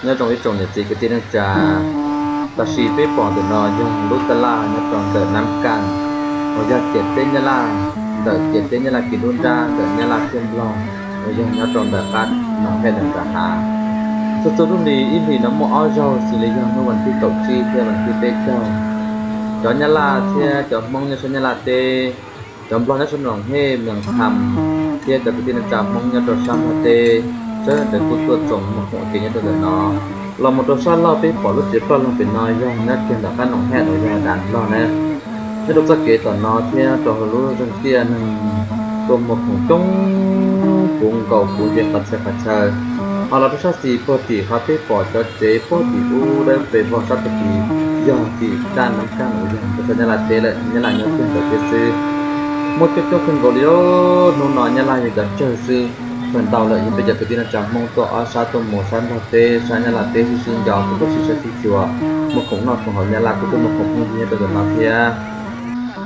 Nyob zoo ib tsoom niam txiv kwv tij neej tsa, tam sim peb pom ntawm no yog lub taj laj nyob rau ntawm Nab Kaj, uas yog ciam teb Nyab Laj, ntawm ciam teb Nyab Laj kis nruab nrab ntawm Nyab Laj thiab Nplog, uas yog nyob rau ntawm qab Noom Hej ntawm nram hav. Txhua txhua lub hlis ib hlis no muaj ob zaug xws li yog hnub vas thib kaum tsib thiab vas thib peb caug. Cov Nyab Laj thiab cov Hmoob nyob sab Nyab Laj teb, cov Nplog nyob sab Noom Hej, Noom Tham, thiab cov kwv tij neej tsa Hmoob nyob rau sab Nplog teb, sawv daws kuj tuaj txoos muag khoom ua ke nyob rau ntawm no. Los mus rau sab laug peb pom lub tsev ploj log pem no yog nyob kiag ntawm qab Noom Hej uas yog dav Nplog na. Nyob rau txoj kev tom no thiab rau hauv lub zeeg tiaj neeg tuaj muag khoom coob puv nkaus puv nce qhov txhia qhov chaw. Ho los rau sab xis puag tim qhov peb pom cov tsev puag tim ub dawb pes vog sab puag tim yog tim taj Nab Kaj uas yog rau sab Nyab Laj teb lawm, Nyab Laj nyob kiag ntawm tiaj xwb. Muaj coob coob kawg nkaus li. Hnub no Nyab Laj yog cov tsawg xwb, txawm ntau lawm yog peb cov kwv tij neej tsa Hmoob tuaj ob sab tuaj mus sab Nplog teb sab Nyab Laj teb sib sib nco kuj tuaj sib saib sib xyuas, muag khoom noj khoom haus, Nyab Laj kuj tuaj muag khoom phooj ywg nyob rau ntawm no thiab.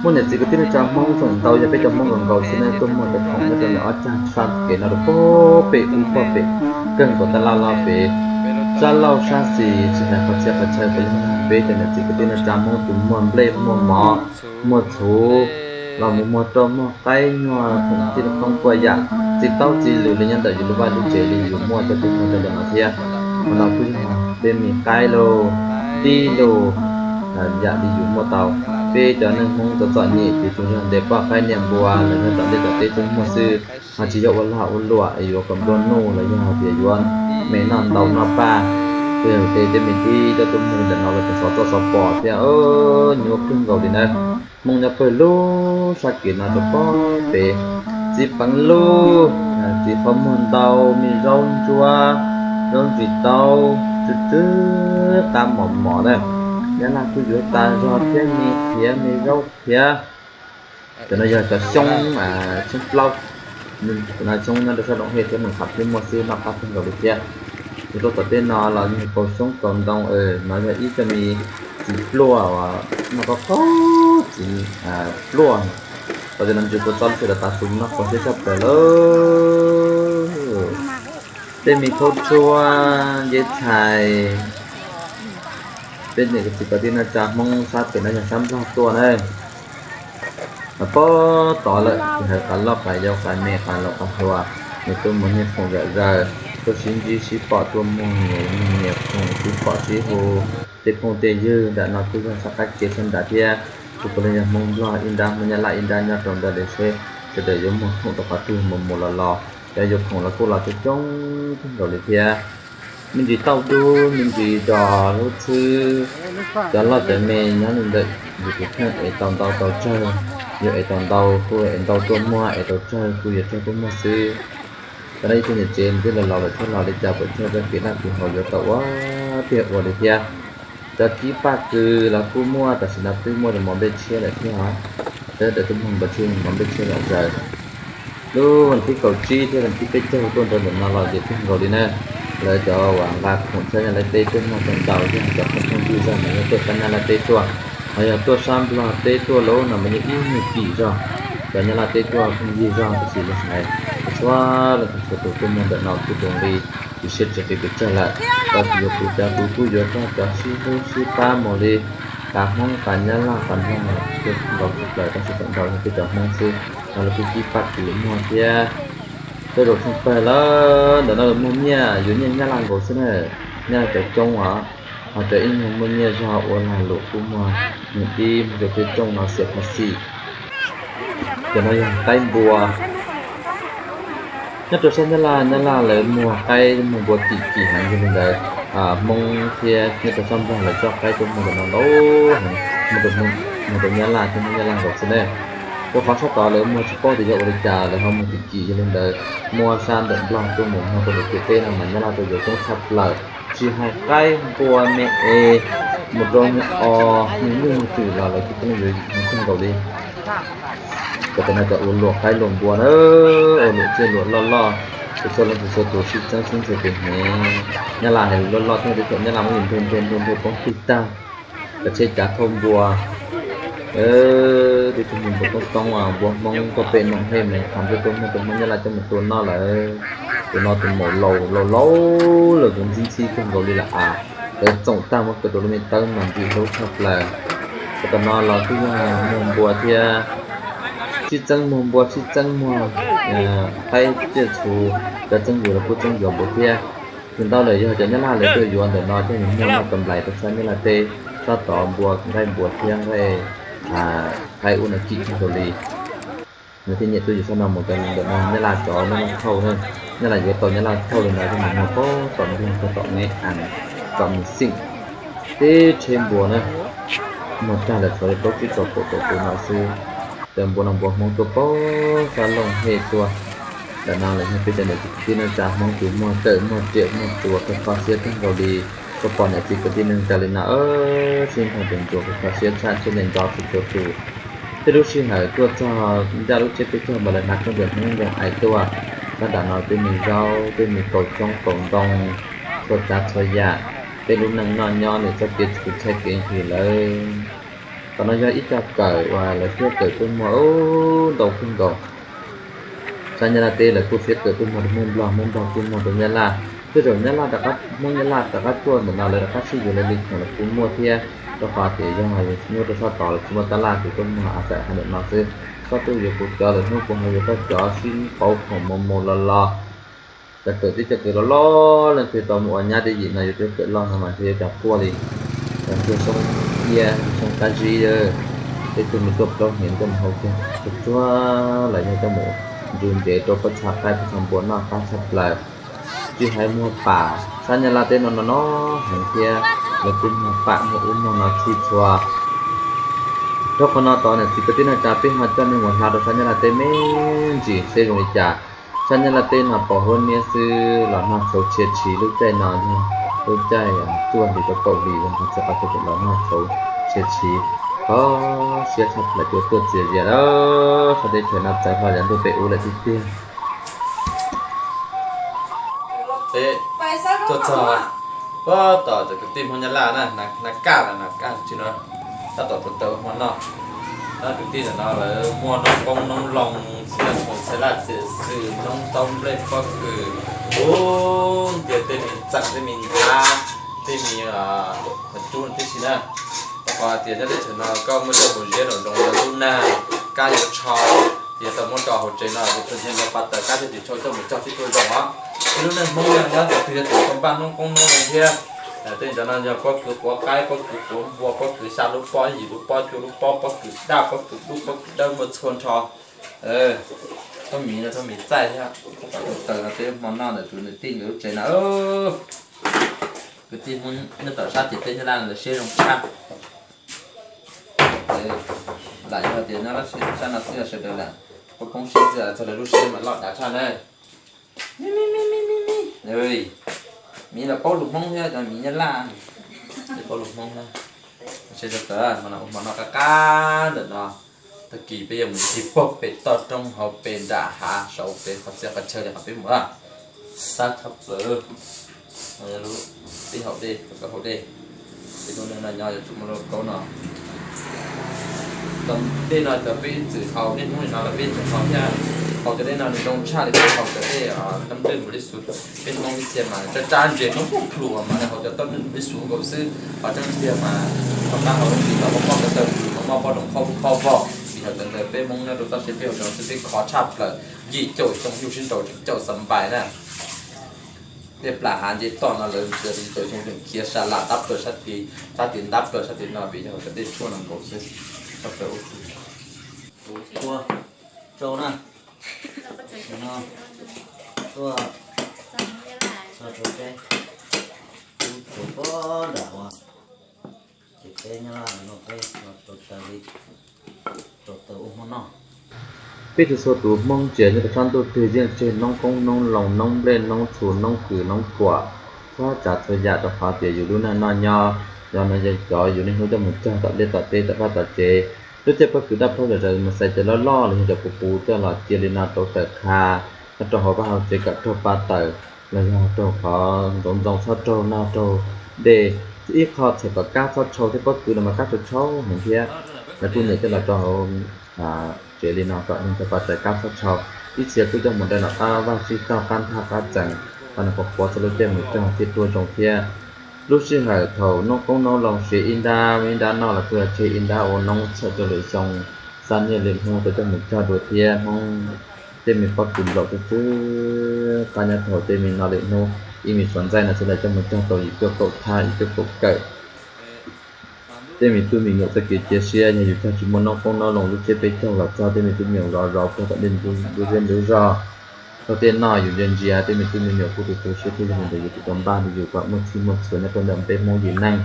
Muaj niam txiv kwv tij neej tsa Hmoob txawm ntau yog peb cov Hmoob nkaus nkaus xwb ne tuaj muag cov khoom nyob rau ntawm ob cag sab kev no rau puag pem ub puag pem kawg nkaus taj laj loj pem sab laug sab xis tsis hais qhov txhia qhov chaw puas yog peb cov niam txiv kwv tij neej tsa Hmoob tus muag nplej muag mov muag txhuv los mus muag rau muag qaib nyuag khoom txij toob puas yam txij taub txij lws li nyob ntawm yus lub vaj lub tsev li yus muaj cov tib neeg rau ntawm no thiab. Qhov no kuj yog tej me qaib lauj, tib lauj, yam li yus muaj tau. Peb cov neeg Hmoob txom txom nyem ces tsuas yog ntes poj qaib niam npua los yog tom ntej tom teb tuaj muag xwb, ho tsis yog ua lag ua luam es yuav kom nplua nuj los yog hais tias yuav me noj ntau noj paj. Tej yog tej tej me tib coj tuaj muag li ntawm no los tseem xov txoj xov pos thiab, nyuaj kawg nkaus li na. Hmoob nyob pawg lug sab kev no rau puag pem, txiv peev lug, txiv qhov muag ntau, me zaub ntsuab, zaub ntsis taub, tsw tsw qab mos mos na. Nyab Laj kuj yuav tas zog thiab, me qhiav me zaub qhiav. Cov no yog cov xyoob, xyoob plaub. Cov no xyoob nyob rau sab Noom Hej thiab Noom Tham kuj muaj xwb, noj qab kawg nkaus li thiab. Yog rau tom tej no los yog kaus xyoob kaus ntoo, no yog ib co me txiv pluaj uas noj qab qaub txiv pluaj. Tau cov no ntsis kua txob lub tsheb rau tav su noj kua siab tshaj plaws lawm. Tej me khaub tshuab ncej tshais, peb niam txiv kwv tij neej tsa Hmoob sab pem no yog sab Nplog tuaj na. Mas puag tod lawm ces hais qas loj qas yau qas me qas laus qas hluas, nws tuaj muag nyiaj khoom zom zaws, tuaj sib ntsib sib pom, tuaj muag nyias khoom sib pom sib hu. Tej phooj tej ywg nram no kuj yog sab qab kev sab nrad thiab, kuj puav leej yog Hmoob Nplog ib nrab, Hmoob Nyab Laj ib nrab nyob rau ntawd li seb sawv daws yuav muag khoom rau qhov twg mus mus los los. Cov yuav khoom los kuj los coob coob kawg nkaus li thiab. Me ntsis tauj dub, me ntsis zos lub txhwb, cov loj cov me nyob li ntawm yus tus kheej es tau ntau tau tsawg, yuav es tau ntau kuj es ntau tuaj muag, es tau tsawg kuj yuav tsawg tuaj muag xwb. Tam no ib tug niam tsev nws twb los laus lawm thiab, los li cas pom tsawg txoj kev noj kev haus yuav tau ua tiag ua li thiab. Cov kib paj kws los kuj muaj, tam sim no twb muaj mov nplej tshiab lawm thiab os. Sawv daws twb muag nplej tshiab, mov nplej tshiab zom zaws. Lub vas thib kaum tsib thiab vas thib peb caug tuaj rau ntawm no los ces kawg nkaus li na. Lawv cov uas nqa khoom tshab Nyab Laj teb tuaj muag tau ntau, yog cov phooj ywg zog mas yog tuaj sab Nyab Laj teb tuaj, ho yog tuaj sab Nplog teb tuaj lauj no mas yeej ib nyuag kim zog. Cov Nyab Laj teb tuaj phooj ywg zog tab sis los hais txhua leej txhua tus tuaj muag ntawm no kuj zoo li tsis siab tsis qis pes tsawg lawm. Koj tsis yuav kuv cas kuv kuj yuav koj, cov sib hlub sib pab mus li, qas Hmoob qas Nyab Laj qas Nplog tuaj nkaus tshaj plaws, tab sis tseem ntau yog peb cov Hmoob xwb, no lawv kuj kib paj kws muag thiab. Tej zaum tsheej pawg lawm ntawm no muag nyiaj, yuav nyiaj Nyab Laj nkaus xwb na. Nyab Laj cov coob os, ho cov ib nyuag muaj nyiaj zog ua lag luam kuj muag, nws tib muag cov tej rooj no xiam qhov xim. Cov no yog qaib npua. Nyob rau sab Nyab Laj, Nyab Laj lawv muag qaib muag npua kim kim heev, yog li ntawd Hmoob thiab nyob rau sab Nplog lawv coj qaib tuaj muag ntawm no ntau heev, muag rau Nyab Laj thiab Hmoob Nyab Laj nkaus xwb ne. Rau qhov sab tod lawv muag tsis paub tias yog ua li cas lawv ho muag kim kim, yog li ntawd muab sab ntawm Nplog tuaj mus muag rau lawv ciam teb no mas Nyab Laj tuaj yuav coob tshaj plaws. Tsis hais qaib npua me es mus rau me os me nyuj me twm los lawv kuj pheej yuav heev kawg nkaus li. Cov no cov ua luam qaib luam npua na, ua luam tsiaj luam loj loj, txhua leej txhua tus sib txeeb sib ntxhua tus hnev. Nyab Laj hais lus loj loj thiab, thaum Nyab Laj muab yus nthe nthe nthe nthe poob pig tag, cov tsheb cav thauj npua. Tib tug npua toob toob, npua Hmoob tuaj pem noom hej me qhov ntawd tuaj muag tus Hmoob Nyab Laj coj mus tua noj lawm. Tus no tus maum laus laus laus lawm kuv ntxib ntxib kawg nkaus li lawm as. Tawv txoom tag muab kaw rau lub me tawb mas ntxim hlub tshaj plaws. Tau tam no los kuj yog muag npua thiab, sib txeeb muag npua sib txeeb muag qaib tsiaj txhu, cov txeeb yuav los kuj txeeb yuav npua thiab. Tsis ntau lawm yog cov Nyab Laj lawv tuaj yuav ntawm no thiaj muag noj tau nplais rau sab Nyab Laj teb, sab tod npua nqaij npua thiab nqaij qaib ub no kim kawg nkaus li. Nws thiaj nyiam tuaj yuav sab no mus cov ntawm no Nyab Laj cov Nyab Laj thauj na. Nyab Laj yuav tau Nyab Laj thauj li no thiaj mus muag pem tom Nplog, pem tom Neb As, tom Mis Xeem, teb tsheb npua na. Muag tag lawm tshuav li plaub tsib rau kaum tawm tus no xwb. Cov npua no npua Hmoob tuaj pem sab Looj Hej tuaj. Ntawm no los yog peb cov niam txiv kwv tij neej tsa Hmoob tus muag kawm muag riam muag tsuas kho kho siab kawg nkaus li. Koj pom niam txiv kwv tij neej tsa li no, sib nrog tus ntsuas kho kho siab tshaj tsheb li nrov txhua txhua tus. Tej lub sij hawm tuaj txog ncaj lub tsiab peb caug mas lawv hnav khaub ncaws Hmoob nyoos ais tuaj. Tab nram no tej me zaub tej me kaus xyoob kaus ntoo, txhua tsav txhua yam, peb lub neej noj nyob nws txoj kev txhua kev ntshai kev nqhis lawm. Qhov no yog ib co kawm uas lawv thiab kawm tuaj muag ntau kawg nkaus. Sab Nyab Laj teb lawv kuj thiab kawm tuaj muag rau Hmoob Nplog, Hmoob Nplog kuj muag rau Nyab Laj. Tej zaum Nyab Laj rov qab, Hmoob Nyab Laj rov qab tuaj ntawm no lawv rov qab sib yuav lawv li khoom lawv kuj muaj thiab. Rau qhov tias yog nyob rau sab tod lawv tsis muaj tab laj ces tuaj muag a txawm hais ntawm no xwb. Koj tuaj yuav kuv cov lawm hnub kuv ho yuav koj cov, sib pauv khoom mus mus los los. Cov kawm tib cov kawm loj loj leej twg tau mus ua nyab dib yim no yuav cov kawm loj no mas ntshe yuav cas quaj li. Cov ntsuag xyoob iab xyoob qab zib, tej tug me tuaj plaub hniav coj mus hau kiag tsuag tsuag los yog coj mus ntsu ntev rau pob txha qaib pob txha npua noj qab tshaj plaws. Tsis hais muag pam, sab Nyab Laj teb no no no heev thiab, lawv kuj muag pam muag ub muag no txhij txhua. Rau qhov no tod niam txiv kwv tij neej tsa peb ho coj nej mus hla rau sab Nyab Laj teb me ntsis seb zoo li cas. Sab Nyab Laj teb no pos huab niab xwb los nag tshauv tshia tshiv, lub caij no yog lub caij cuaj hlis rau kaum hlis, yog qhov txhia qhov chaw los nag tshauv tshia tshiv, kho siab tshaj plaws, cua tuaj txias zias lawm. Sab teb chaws no txawv hlo yav ntuj pem ub lawm tiag tiag. Peb tuaj txog pab tom cov kwv tij Hmoob Nyab Laj na, Nab Kaj, Nab Kaj tsis no, tab tom rau taw hmo noj. Kwv tij ntawm no lawv muaj noob qoob noob loo, txiv laj txiv xwm, noob taub nplej pob kws, ub, ntiag tej me txeem tej me nthab, tej me cub tib si na. Rau qhov tias nyob teb chaws no koj muaj coj mus ziab nraum zoov lub nag, kab yuav tsho, ces tau muab rau hauv tsev no, ces tsuas yog nrog pab taws kab thiab ces tshau coj mus cog tib tug zoo os. Ib lub neej Hmoob yog nyob thaum twg yog thaum koj npaj noob qoob noob loo thiab. Tej ntawd no yog pob kws quav qaib, pob kws quav npua, pob kws xya lub pob, yim lub pob, cuaj lub pob, pob kws daj, pob kws dub, pob kws dawb, muaj txhua nrho. Txhob miv no, txhob miv txaij thiab. Tus taws no peb hmo noj ntawm tus niam tij nkawd lub tsev na. Kwv tij Hmoob nyob tom sab ces peb Nyab Laj lawv siab zoo tshaj. Lam yog tias nyob sab no xwb los sawv daws lam poob poob siab xwb, txog lawv lub siab mas loj dav tshaj na. Miv los paub lus Hmoob thiab, cov miv Nyab Laj, paub lus Hmoob thiab. Sawv daws, hmo no ua hmo noj qab qab ntawm no. Tag kis peb yuav mus ncig puag pem toj roob hauv pes nram hav saud pem qhov txhia qhov chaw li qhov peb mus na. Sab tshaj plaws. Peb haus dej, peb haus dej. Peb hnub no nyob yuav tsum muaj lub kaub no. Cov dej no cov peb ib txwm haus, niaj hnub no los peb tseem haus thiab. Haus cov dej no nws zoo tshaj li peb haus cov dej tab dej mus li xus. Peb Hmoob ib txhia mas tsab tsab ntses Hmoob puag plhu mas haus cov tab dej mus li xus nkaus xwb. Ho tseeb tiag mas thaum kab haus ntsis tau pob pob ka taw plhu mas mob pob zoov qhaub pob vog. Vim yog cov ntawd peb Hmoob nyob rau toj siab peb haus cov xwb peb khov tshaj plaws. Yim caum xyoo yug sib nraus tseem caum xav npais na. Tej plam hav nce toj no lawv yim caum xyoo tseem khiav sa las ntab plaws sab tid, sab tid ntab plaws sab tid no vim yog cov dej tshuaj no nkaus xwb. Tshaj plaws ua tus tua tsau na. No tuaj txog rau peb, tub tsuas pob nram ua, ces peb nyob no peb rau taws li, rau taws ua hmo noj. Peb txhua txhua tus Hmoob tsev nyob rau sab ntuj twg yeej tseg noob qoob noob loo, noob nplej noob txhu, noob kws noob phuam, txhua tsav txhua yam rau qhov tias yus lub neej noj nyob, yog no yog cov yus niaj hnub coj mus cog tom liaj tom teb tom vaj tom tsev. Lub caij pob kws daj plhaub zom zaws mus xaiv cov loj loj los yog cov puv puv coj los cia li no rau taws qha, nyob rau hauv vaj hauv tsev kom raug pa tawm, los yog raug qhov ntxoov ntxoo txhob raug nag raug dej, ib qho txhawm kom kab txhob tshau thiab pob kws los mas kab tshau tshau heev thiab. Lawv kuj niam coj los rau hauv tsev li no kom neeg tau pab txais kab txhob tshau. Ib txhia kuj coj mus dai nram qab vaj tsib taug qab nthaj qab txeem, qhov no qhuav qhuav txog lub caij mus cog thiaj tuaj zoo thiab. Lub sij hawm thaum noob qoob noob loo siav ib nrab ib nrab noj los kuj yog tseg ib nrab ua noob txhawm rau lwm xyoo, xa niaj li Hmoob tau coj mus cog dua thiab. Hmoob tej me pob kws nplaum tsw tsw qab nyob thaum tej me no lwm hnub ib me suav ntxaij no xwb lawv coj mus cog tau yim cuaj kaum thaj yim cuaj kaum kawm. Tej me tub me nyuam txoj kev cia siab yog yus cog tsis muaj noob qoob noob loo lub tsiab peb caug los txog tej me tub me nyuam zov zov puag tom ntej ntug zej ntug zog. Txog tej noj yus ntsia ntsia tej me tub me nyuam kuj tu tu siab thiab yog li ntawd yus kuj tau npaj li yus kom muaj txhij muaj txhua nyob rau ntawm peb Hmoob yim neej.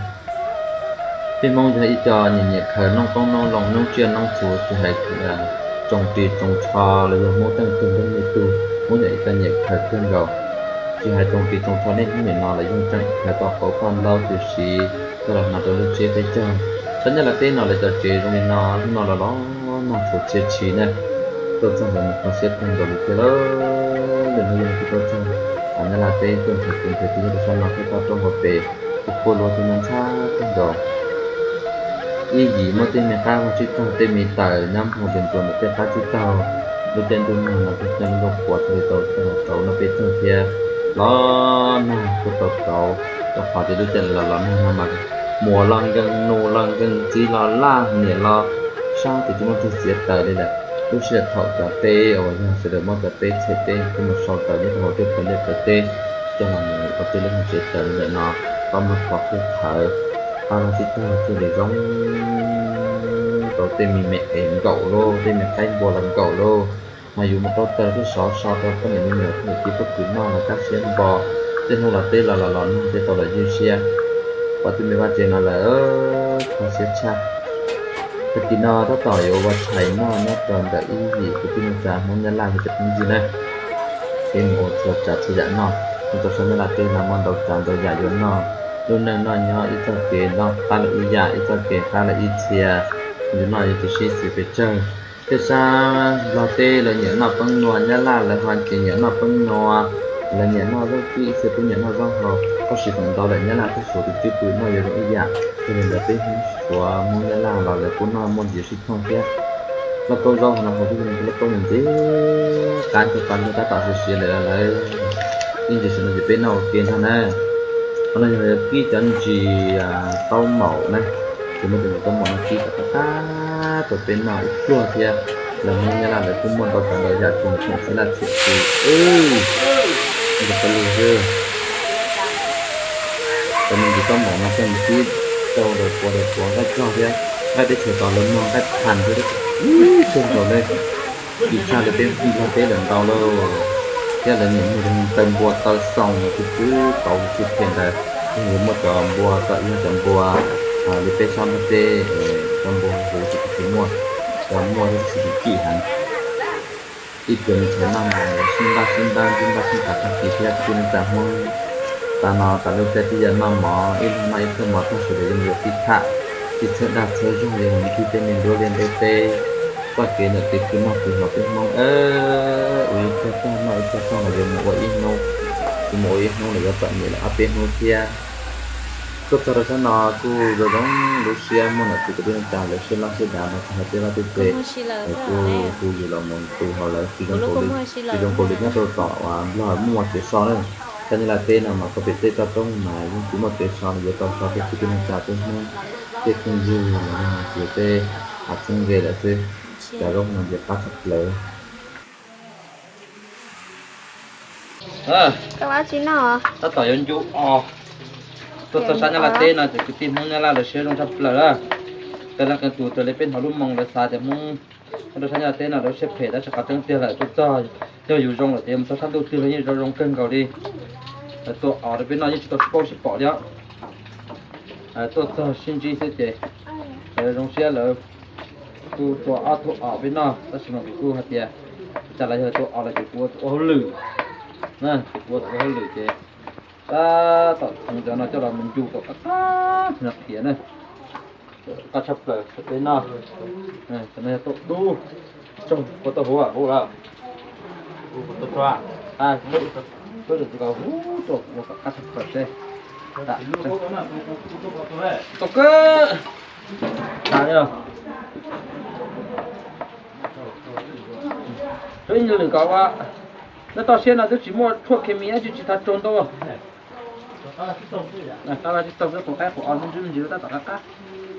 Peb Hmoob yog ib co nyiam nyiam khaws noob qoob noob loo noob tsiaj noob txhu tsis hais tsoos ris tsoos tsho los yog Hmoob teej tug ntev me tug Hmoob yog ib co nyiam khaws kawg nkaus. Tsis hais tsoos ris tsoos tsho niaj hnub nim no los yeej tseem khaws tau qauv paj ntaub tws siv coj los hnav rau lub tsiab peb caug. Txhob nyob lawv teb no lawv cov tsev zoo li no hnub no los los nag txhua txhia tshis na. Tuaj txog ntawd mus kho siab kawg nkaus li thiab lawm. Lwm hnub yog kuv tuaj txog nyob lawv teb tuaj nrhiav kuv nrhiav tij nyob rau sab no thiab toj roob hauv pes kuj pua luag thiab ntxhab kawg nkaus. Ib yim muab tej me qab vaj tsib taug tej me taws nyob nphoo ntuas ntuas ntawm tej qab tsib taug. Lub caij ntuj nag no kuj coj lub ntuj puav thiaj li tau coj los rauv noj peb caug thiab. Los nag kuj tau rauv rau qhov tias lub caij los los nag no mas muam los nkees nus los nkees txiv los laj niam los sab ces tsis muaj tug txiav taws li lawm. Lub sij hawm thaum cov teb uas yog sawv daws muab cov teb txhais teb coj mus sau taws nyob rau hauv tej qhov ncauj qhov teb coj los mus ua tej lub hauv tsev taws li ntawm no, pab muab qhov qhia thawv, qab vaj tsib taug thiaj li zoo rau tej me me es nkaum lauj, tej me qaib npua los nkaum lauj. Mas yus mus rau taws thiab sov so rau poj niam me nyuam thiab niam txiv phooj ywg noj los kaj siab npo. Tej hnub los teb los los los nag thiaj tau los ywj siab. Pom tej me vaj tsev no lawm kho siab tshaj. Tag kis no tab tom yuav ua tshais noj nyob rau ntawm ib yim kwv tij neej tsa Hmoob Nyab Laj yog cov phooj ywg na. Peb mus ua txhua tsav txhua yam noj, mus rau sab Nyab Laj teb no muaj ntau tsav ntau yam yuav noj. Lub neej noj nyob ib txoj kev noj qab lawm ib yam, ib txoj kev qab lawm ib txhia, yus noj yuav tsis sib xws pes tsawg. Tej sab Nplog teb lawv nyiam noj peeb nua, Nyab Laj lawv ho tsis nyiam noj peeb nua, lawv nyiam noj zaub tib, ib txhia twb nyiam noj zaub hlau, tab sis feem ntau lawm Nyab Laj thiab Suav tus cwj pwm noj yuav zoo ib yam. Yog li ntawd peb Hmoob Suav Hmoob Nyab Laj los lawv kuj noj muaj ntsis sib thooj thiab. Lauj kaub zaub hauv no hauv twb yog lauj kaub ntxim qab, cov pas luag tab tom siav siav lawm lawv ib ntsis sawv no ces peb noj ua ke ntag na. Qhov no yog kib cov ntsis taub maum na, ces muab cov ntsis taub maum no kib kom qab qab rau peb noj ib pluag thiab. Lawv Hmoob Nyab Laj lawv kuj muaj ntau tsav ntau yam tsis hais txhiam txhiv laj txhiam txi, ib cov pas lug xwb. Cov me ntsis taub maum no coj mus kib rau daim puav daim puav nqaij rog thiab nqaij teb chaws tod lawv muag nqaij phas thiab ib tug nkaus li. Kim tshaj li peb Nplog teb lawm ntau lauj. Thiab lawv niam muag taw npua taw xoom txwv txwv tauv txwv phem ntawd, yog yuav muaj cov npua tawm yog cov npua li peb sab Nplog teb, cov npua huv tsis tau muaj, cov muaj thiab tsis tau kim heev. Ib tug me ntxhais noj mov sib npaj sib npab sib npaj sib npab tag kis thiab kwv tij neej tsa Hmoob. Tav no tas lub caij twb yog noj mov, ib leeg noj ib thawj mov tag sawv daws yuav mus yuav tib tham, tib txhawb dag txhawb zog yuav mus ntsib tej me nruab liaj nruab teb, txoj kev ntawm kev khwv noj khwv haus peb Hmoob. Ua ib tag tag noj ib tag tag los yuav mus ua ib hnub, yuav mus ua ib hnub los yuav txom nyem lawm ob peb hnub thiab. Tuaj txog rau sab no kuj zoo zoo lub siab muaj nam txiv kwv tij neej tsa lawv siab loj siab dav no txog hauv tej vaj tej tsev, lawv kuj hu yus los mus tu hauv lawv tsis zoo nkaus li, tsis zoo nkaus li nyob rau tom uas Nplog muaj tsev so na. Sab Nyab Laj teb no mas pem tej toj roob mas yeej tsis muaj tsev so, yuav tau so tej kwv tij neej tsa tej Hmoob tej phooj ywg los yog tej txheeb ze lawm xwb. Cov zaub no ntxim qab tshaj plaws. Tab tom yuav ncu os. Tuaj txog sab Nyab Laj teb no ces kwv tij Hmoob Nyab Laj lawv siab zoo tshaj plaws lawm. Qee leej qee tus raws li peb hnov lub moo lawv xav tias Hmoob nyob rau sab Nyab Laj teb no lawv siab phem tab sis qhov tseeb tiag lawm tuaj txog yog yus zoo lawm ces mus txog sab ntuj twg los yeej zoo zoo kawg nkaus li. Lawv tua os rau peb noj yeej tsis tau sib paub sib pom li os. Tuaj txog sib ntsib xwb ces lawv zoo siab lawv kuj tua ob tug os peb noj tab sis mas kuv kuj hais tias cas lawv yog tua os lawm ces kuv ua tus ua hauj lwm. Ces kuv ua tus ua hauj lwm ces tab tom txhoov cov no coj los mus ncu kom qab qab no qhiav na. Qab tshaj plaws rau peb noj. Cov no yog tauj dub, tsaug ua tauj huv huv lawm. Tauj huv tsis kom huv rau ua kom qab tshaj plaws seb. Tau kawg. Tas li os. Ib lwm kom ua, nyob toj siab no twb tsis muaj tshuaj khes mis, tsis tau raug ntau. Qab los tsis txaus, qab qhuav os, ntsis tab tom qab qab.